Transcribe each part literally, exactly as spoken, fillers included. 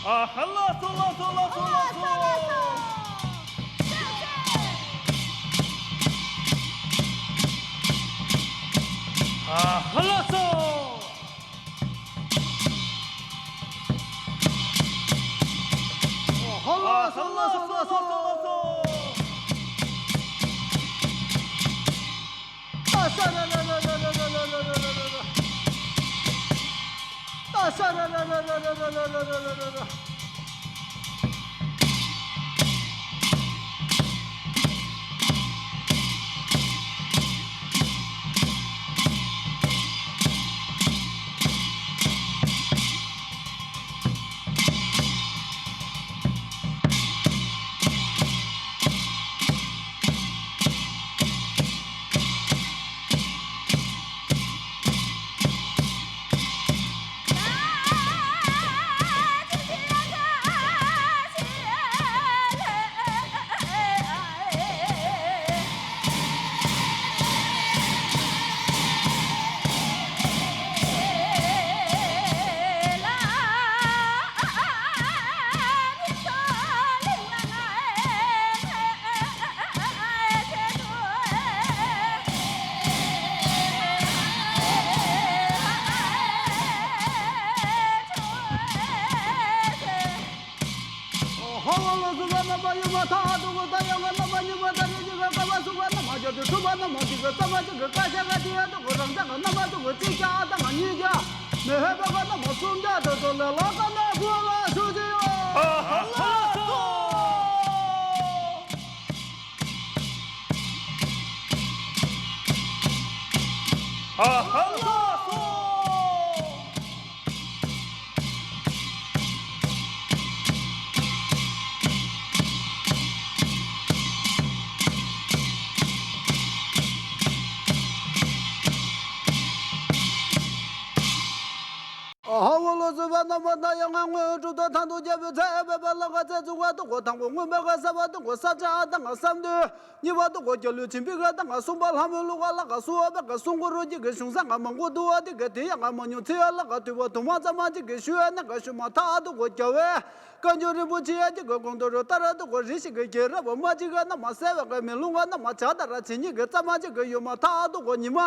ཨ་ཧ་ལགས་སོ་ལགས་སོ་ལགས་སོ་ལགས་སོ། ཨ་ཧ་ལགས་སོ། ཨ་ཧ་ལགས་སོ་ལགས་སོ་ལགས་སོ། ཨ་ཧ་ལགས་སོ། ཧོ་ཧོ་ལོ་སུ་ག་རྣམ་པ་ཡུ་མ་ཐ་ཨ་ཏུ་གུ་ད་ཡ་ག་རྣམ་པ་ཉི་མ་ད་རེ་ཅི་ག་ཀ་བ་སུ་ག་རྣམ་པ་ཇོ་ཏུ་ཐུ་བ་རྣམ་པ་ཅི་ག་ཙ་མ་ཅི་ག་ཀ་ཤ་ག་ཏི་ཨ་ཏུ་གུ་རང་ཅག་ག་རྣམ་པ་ཏུ་གུ་ཅི་ཀྱ་ཨ་ཏ་ང་ཉི་ཀྱ་མེ་ཧེ་བ་ག་རྣམ་པ་སུམ་ཀྱ་ཏུ་ཏུ་ལེ་ལ་ཀ་ན་གུ་ལ་སུ་ཅི་ཡོ། ཨ་ཧ་ལ་སོ། ཨ་ཧ་ལ་སོ། ཨ་ཧ་ཝ་ལོ་ཟེར་བ་རྣམ་པ་སྣ་ཡང་ང་དངོས་གྲུབ་ཏུ་ཐང་དུ་རྒྱལ་པོའི་ཚེ་འབད་པ་ལ་ཁ་ཚེ་བཙུགས་པ་དུ་གོ་དང་པོ་མངོན་པ་ག་ས་བ་དུ་གོ་ས་ཆ་ཨ་དང་ང་བསམ་དུས། གཉིས་པ་དུ་གོ་རྒྱལ་བློན་ཆེན་པོའི་ག་དང་ང་གསུམ་པ་ལྷ་མོའི་གླུ་ག་ལ་ག་སུ་བ་བ་ག་སུང་གོ་རོ་གྱི་གི་གཞུང་ས་ང་མང་པོ་དུ་བ་དི་ག་དེ་ཡང་ང་མ་ཉུང་ཚེ་ཡ་ལ་ག་དུས་བ་དུ་མ་ཙམ་མ་གཅིག་གི་ཤུ་ཡ་ན་ག་ཤུ་མ་ཐ་ཨ་དུ་གོ་རྒྱལ་བའི་བཀའ་འགྱུར་རིན་པོ་ཆེ་ཡ་གཅིག་གི་གོང་དུ་རུ་ཏ་ར་དུ་གོ་རི་ཞིག་གི་རྒྱལ་རབས་མ་གཅིག་ག་ན་མ་གསལ་བ་ག་མེ་ལུང་ག་ན་མ་བྱ་ད་ར་ཆེ་ཉིད་གི་ཙམ་མ་གཅིག་གི་ཡོད་མ་ཐ་ཨ་དུ་གོ་ཉི་མ།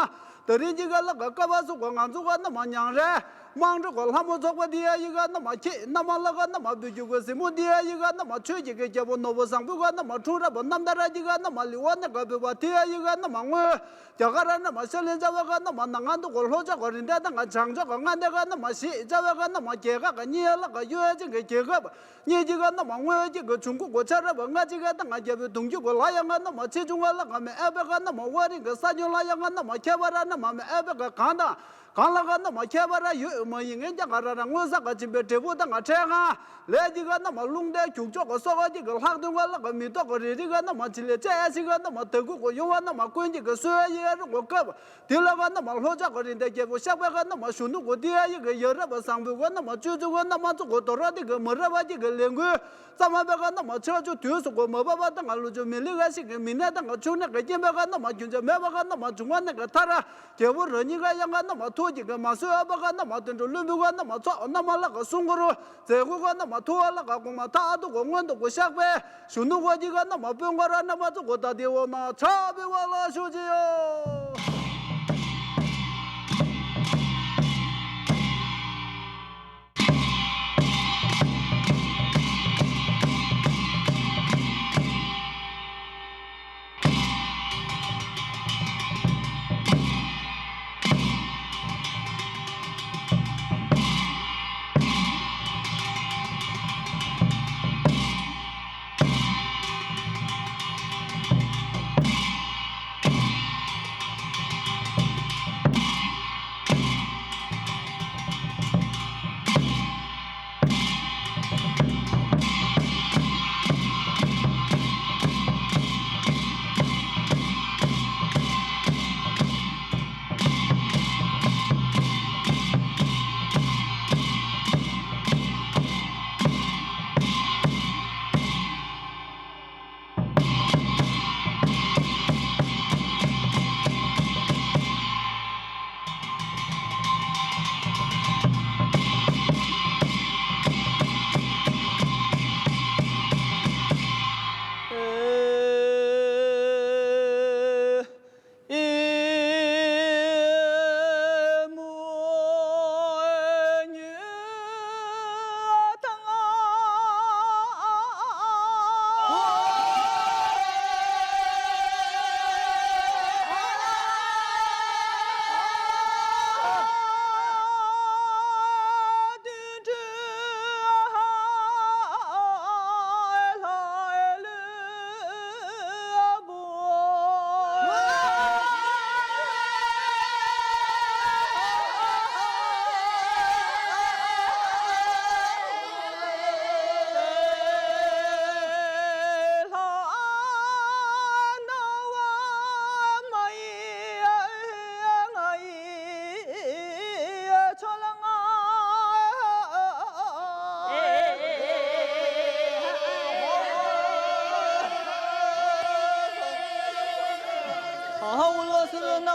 ད་རིང་གཅིག་ག་ལ་ག་ཀ་བ་སུ་ག་ང་ཚོ་ག་ན་མ་མྱང་རེ། དམངས་ཁྲོད་ཀྱི་ལྷ་མོ་ཚོགས་པ་འདི་ཡ་ཡི་ག་རྣམ་མ་ཁྱེད་རྣམ་མ་ལ་ག་རྣམ་མ་བོད་རྒྱུད་ཀྱི་གཟིགས་མོ་འདི་ཡ་ཡི་ག་རྣམ་མ་ཆོས་ཀྱི་གི་རྒྱལ་པོ་ནོར་བུ་བཟང་པོའི་ག་རྣམ་མ་འཁྲུངས་རབས་རྣམ་ཐར་ར་ཡི་ག་རྣམ་མ་ལི་བ་ནི་ག་བོད་པ་དེ་ཡ་ཡི་ག་རྣམ་མ་དངོས་རྒྱ་གར་ར་རྣམ་མ་ཤ་ལེན་བྱ་བ་ག་རྣམ་མ་ནང་ང་འདུག་གོ་ལྷོ་ཕྱོགས་ཀྱི་རི་འདྲ་དང་ང་བྱང་ཕྱོགས་ཀྱི་མངའ་སྡེ་ག་རྣམ་མ་ཞེས་བྱ་བ་ག་རྣམ་མ་རྒྱལ་ཁབ་ག་གཉིས་ཡ་ལ་ག་གཡོ་ཡ་ཅན་གྱི་རྒྱལ་ཁབ། གཉིས་ཀྱི་ག་རྣམ་མ་དངོས་ཀྱི་གི་བྱུང་ཁུངས་གོ་ཆ་རབས་ལྔ་གཅིག་ག་དང་ང་རྒྱལ་པོའི་གདུང་རྒྱུད་གོ་ལ་ཡ་ང་རྣམ་མ་ཆེ་ཆུང་ག་ལ་ག་མེ་ཨ་བ་ག་རྣམ་མ་ཝ་རིང་གི་ས་ཆུང་ལ་ཡ་ང་རྣམ་མ་ཁྱད་པར་ར་རྣམ་མ་མེ་ཨ་བ་ག་གང་དང་། གང་ལ་ག་རྣམ་མ་ཁྱད་པར་ར་ཡོད་མ་ཡིན་ངན་ཀྱང་ག་ར་ར་དངོས་ས་ག་ཆེན་པོའི་འབྲས་བུ་དང་ང་ཕྲད་ང་། ལས་ཀྱི་ག་རྣམ་མ་རླུང་རྟའི་རྒྱུག་ཕྱོགས་ག་སོགས་ག་ཅིག་གི་ལྷག་དོན་ག་ལ་ག་མི་ཐོག་ག་རེ་རི་ག་རྣམ་མ་ཅི་ལས་ཅི་ཡ་ཞིག་ག་རྣམ་མ་དེ་ཀུ་གོ་ཡོང་བ་རྣམ་མ་ཀུན་གྱི་གི་སོ་ཡ་ཡི་ཡ་རུ་གོ་སྐབས། དེ་ལ་ག་རྣམ་མ་ལྷོ་ཕྱོགས་ག་རི་འདའ་རྒྱལ་པོ་གཤགས་པའི་ག་རྣམ་མ་གཞོན་ནུ་གོ་དེ་ཡ་ཡི་གི་ཡ་རབས་བཟང་པོའི་ག་རྣམ་མ་བཅོས་བཅུག་ག་རྣམ་མ་ཚོ་གོ་དོ་ར་དེ་གི་མི་རབས་པ་ཅིག་གི་ལས་འགུལ། ཙམ་མ་པའི་ག་རྣམ་མ་ཆག་ཆུ་དུས་སུ་གོ་མ་པ་པ་དང་ང་ལུ་ཆུ་མི་ལི་ག་ཞིག་གི་མི་ནད་དང་ང་ཆུ་ནད་ག་རྐྱེན་པའི་ག་རྣམ་མ་རྒྱུན་ཆད་མེད་པ་ག་རྣམ་མ་བྱུང་བ་ནད་ག་ཐ་ར། རྒྱལ་པོ་ར་ཉིན་ག་ཡང་ག་རྣམ་མ་ཐུགས་ཀྱི་ག་མ་བཟོད་ཨ་པ་ག་རྣམ་མ་དོན་གྲུབ་བློན་པོ་ག་རྣམ་མ་ཚོགས་རྣམ་མ་ལ་ག་གསུང་གོ་རུ། མཛད་སྒོ་ག་རྣམ་མ་ཐུགས་ཨ་ལ་ག་གོང་མ་ཐ་ཨ་ཐུ་གོ་སྔོན་དུ་གོ་གཤགས་པའི་གཞོན་ནུ་གོ་ཅི་ག་རྣམ་མ་དཔོན་གོ་ར་རྣམ་པ་ཚོ་གོ་ད་དེ་འོ་ན་ཆ་བི་བ་ལ་ཞུ་ཅི་ཡོ།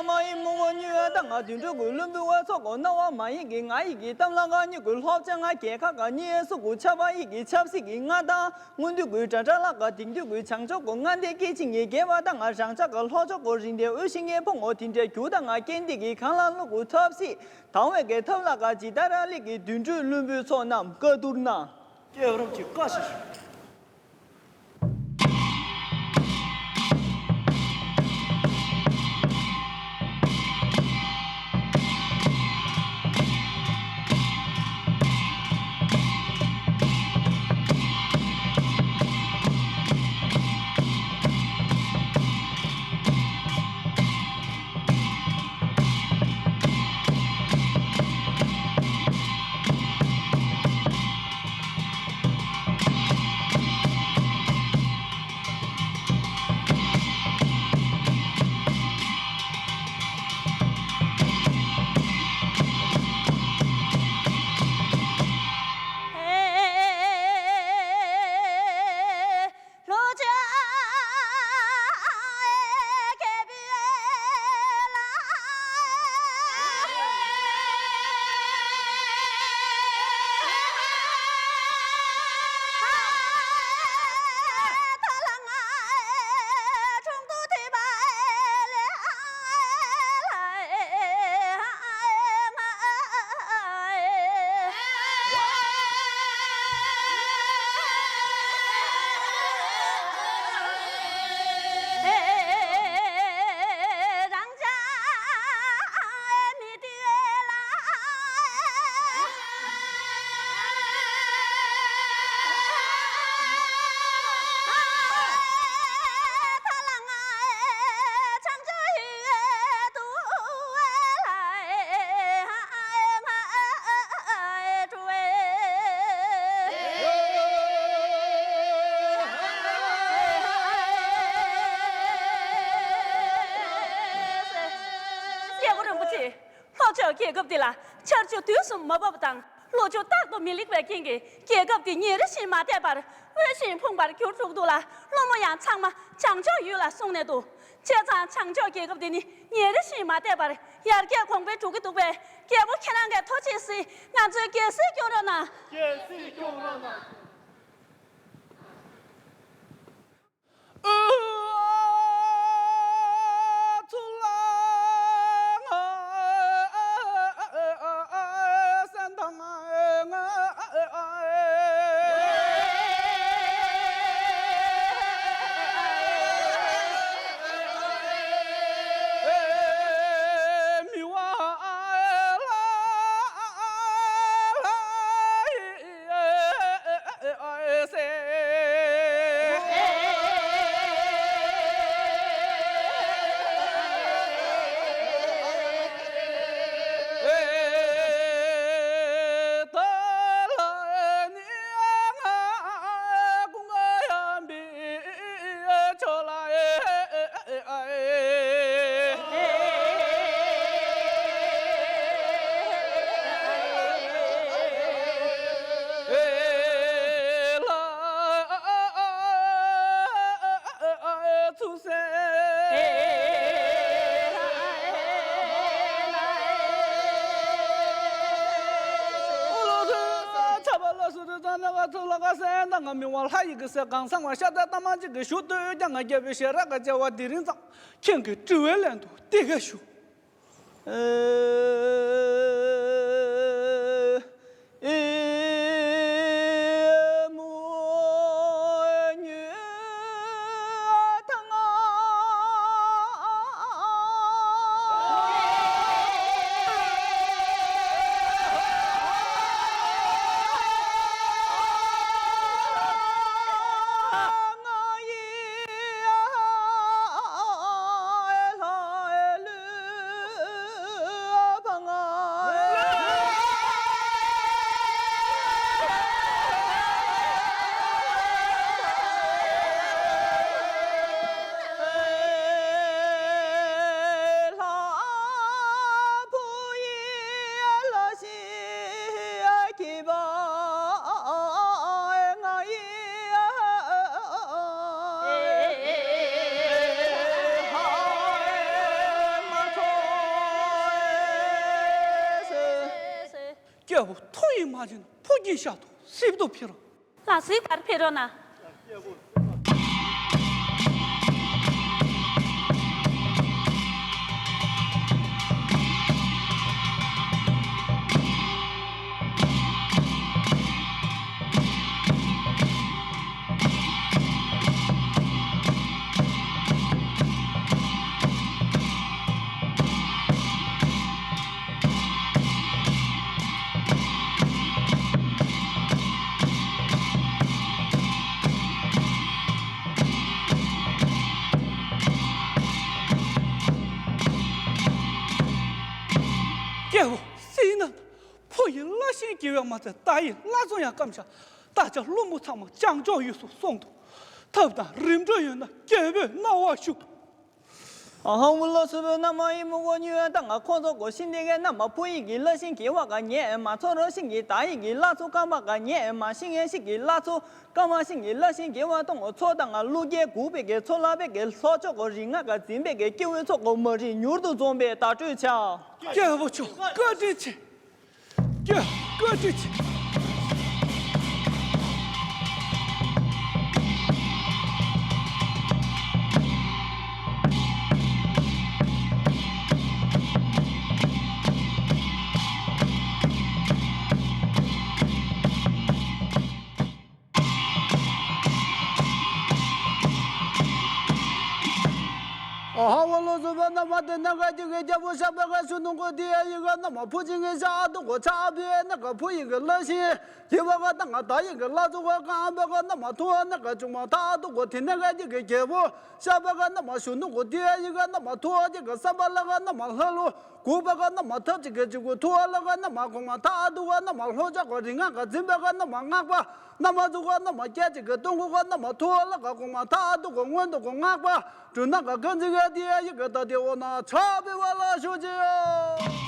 མ་ཡིན་མུ་མོ་ཉུལ་བ་དང་ང་། དུད་འགྲོ་གི་བླུན་པོའི་འོ་ཚོགས་གོ། རྣ་བ་མ་ཡིན་གི་ང་ཡིན་གི་གཏམ་ལ་ང་། སྨྱུ་གུའི་ལྷོ་བྱང་ང་རྒྱལ་ཁ་ག། གཉིས་སུ་གུ་ཆབ་པ་ཡིན་གི་ཆབ་སྲིད་ཀྱི་ང་དང་། སྔོན་དུས་ཀྱི་དགྲ་དགྲ་ལ་ག། དེང་དུས་ཀྱི་བྱང་ཕྱོགས་གོ། ང་འདི་སྐད་ཅིག་ངའི་རྒྱལ་བ་དང་ང་། རང་ཅག་གི་ལྷོ་ཕྱོགས་གོ། རིང་དེ་འོས་ཤིང་ངའི་ཕུང་ངོ་དེ་འདྲའི་རྒྱུ་དང་ང་། སྐྱེ་འདི་གི་གང་ལ་ལུག་གུ་ཐབས་སྲིད་དང་བས་གའི་ཐབས་ལ་ག། ཇི་ལྟར་ར་ལིག་གི་དུད་འགྲོའི་བླུན་པོའི་ཚོགས་རྣམས་བཀའ་བསྡུར་ན། སྐྱེས་རབས་ཀྱི་བཀའ་ཞིག་ཞུ། སྐྱེས་བུ་རིན་པོ་ཆེ། ལྷོ་ཕྱོགས་རྒྱལ་ཁབ་འདི་ལ་ཆར་ཆུ་དུས་གསུམ་མ་བབས་དང་། ལོ་ཕྱུགས་རྟག་ཏུ་མི་ལེགས་པའི་རྐྱེན་གྱིས། རྒྱལ་ཁབ་འདི་ཉིན་རེ་བཞིན་མ་བདེ་བར་འོད་ཞིང་ཕུང་བར་གྱུར་འདུག་ལ། སློང་མོ་ཡང་ཚང་མ་བྱང་ཕྱོགས་ཡུལ་ལ་སོང་ནས་འདུག་བྱས་ཙང་བྱང་ཕྱོགས་རྒྱལ་ཁབ་འདི་ནི་ཉིན་རེ་བཞིན་མ་བདེ་བར་ཡར་རྒྱས་གོང་འཕེལ་འགྲོ་གི་འདུག་པས། རྒྱལ་པོ་ཁྱེད་རང་གིས་ཐུགས་རྗེ་གཟིགས། ང་ཚོའི་རྒྱལ་སྲིད་སྐྱོང་རོགས་གནང་། རྒྱལ་སྲིད་སྐྱོང་རོགས་གནང་། ང་མི་དབང་ལྷ་ཡི་གེ་སར་གང་ཚང་བ་ཤ་སྟག་ལྟ་མ་གཅིག་གི་ཞུ་འདོད་ཀྱང་ང་རྒྱལ་པོའི་ཞལ་རས་ཀྱི་བྱ་བ་དེ་རིང་ཙམ་ཁྱེད་ཀྱི་དྲི་བའི་ལན་དུ་དེ་ག་ཞུ། རྒྱལ་པོ་ཐུགས་ཡིད་མ་ཆེས་ན་ཕོ་སྐྱེས་ཤ་ཐུག་སྲིབ་ཏུ་ཕྱེ་རོགས། ལགས་སོ། གར་ཕེབས་རོགས་གནང་། རྒྱལ་པོ་སྲིད་ན། ཕོ་ཡི་བླ་ཤིང་དགེ་བས་མ་ཚད། མདའ་ཡི་བླ་མཚོ་ཡང་སྐམ་ཤག་ད་ཆ་བློན་པོ་ཚང་མ་བྱང་ཕྱོགས་ཡུལ་སུ་སོང་དུ། ཐབས་དང་རིམ་གྲོ་ཡོད་ན་རྒྱལ་པོས་གནང་བ་ཞུ། ཨ་ཧ་འུ་ལོ་སུ་བོ་ན་མ་ཡི་མུ་གོ་ཉུ་ཡ་ད་ང་ཁོང་ཚོ་གོ་ཤིན་ཏེ་གའི་ན་མ་ཕོ་ཡི་གི་བླ་ཤིང་གི་བ་ག་ཉེ་མ་ཚོ་རོ་ཤིང་གི་ད་ཡི་གི་ལ་ཚོ་ཀ་མ་ག་ཉེ་མ་ཤིང་ཡེ་ཤིག་གི་ལ་ཚོ་ཀ་མ་ཤིང་གི་བླ་ཤིང་གི་བ་ཏོང་ཚོ་ད་ང་ལུ་རྒྱལ་གུ་པེ་གི་ཚོ་ལ་པེ་གི་ལྷོ་ཕྱོགས་གོ་རི་ང་ག་འཛིན་པེ་གི་སྐྱེ་བོའི་ཚོགས་གོ་མ་རི་མྱུར་དུ་འཛོམས་པའི་བརྡ་སྤྲོད་བྱ། རྒྱལ་པོ་མཆོག་བཀའ་དྲིན་ཆེ། རྒྱལ་བཀའ་དྲིན་ཆེ། ཨ་ཧ་བ་ལོ་སུ་བ་ན་མ་དེ་ན་ག་ཅི་གི་རྒྱལ་པོ་ཤ་བ་ག་སུ་ནུ་གོ་དེ་ཡི་ག་ན་མ་ཕུ་ཅི་གི་ཤ་ཨ་དུ་གོ་ཆ་བི་ན་ག་ཕུ་ཡི་གི་ལ་ཤི་ཡི་བ་ག་ད་ང་ད་ཡི་གི་ལ་ཚུ་ག་ག་བ་ག་ན་མ་ཐུ་ན་ག་ཅུང་མ་ད་ཨ་དུ་གོ་དེ་ན་ག་ཅི་གི་རྒྱལ་པོ་ཤ་བ་ག་ན་མ་སུ་ནུ་གོ་དེ་ཡི་ག་ན་མ་ཐུ་ཅི་གི་ས་བ་ལ་ག་ན་མ་ལྷ་ལུ། གུ་པ་ག་ན་མ་ཐབས་ཅིག་གི་ཅིག་གུ་ཐུ་བ་ལ་ག་ན་མ་གོང་མ་ཐ་དུ་ག་ན་མ་ལྷོ་ཅག་ག་རི་ང་ག་འཛིན་པ་ག་ན་མ་སྔགས་པ་ན་མ་ཚུ་ག་ན་མ་སྐྱ་ཅིག་གི་སྟོང་གུ་ག་ན་མ་ཐུ་བ་ལ་ག་གོང་མ་ཐ་དུ་ག་སྔོན་དུ་ག་སྔགས་པ་གྲུ་ན་ག་ག་འཛིན་ག་དེ་ཡི་ག་ད་དེ་འོ་ན་ཆ་བི་བ་ལ་ཞུ་ཅི་ཡོ།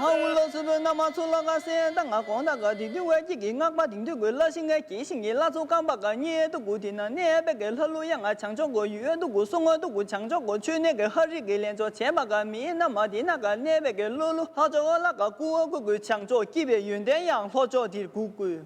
ཧ་འུ་ལོ་སུ་བོད་ན་མ་ཚུ་ལ་ག་སེ་ད་ང་གོང་ད་ག་དེ་དུས་ཝེ་ཅིག་གི་སྔགས་པ་དེང་དུས་གོས་ལ་ཤིང་ངའི་གི་ཤིང་གི་ལ་ཚུ་སྐམ་པ་ག་ཉེ་དུ་གུ་དེ་ན་གནས་པའི་གི་ལྷ་ལུ་ཡ་ང་བྱང་ཕྱོགས་གོ་ཡུལ་དུ་གུ་སུ་ངོ་དུ་གུ་བྱང་ཕྱོགས་གོ་ཆོས་གནས་གི་ཧ་རི་གི་ལན་ཚོ་བྱས་པ་ག་མི་ན་མ་དེ་ན་ག་གནས་པའི་གི་ལོ་ལུ་ལྷ་ཚོ་ལ་ག་ཀུ་ཨ་ཀུ་གུ་བྱང་ཕྱོགས་སྐྱིད་པའི་ཡོན་ཏན་ཡང་ལྷོ་ཕྱོགས་དེར་གུ་གུ།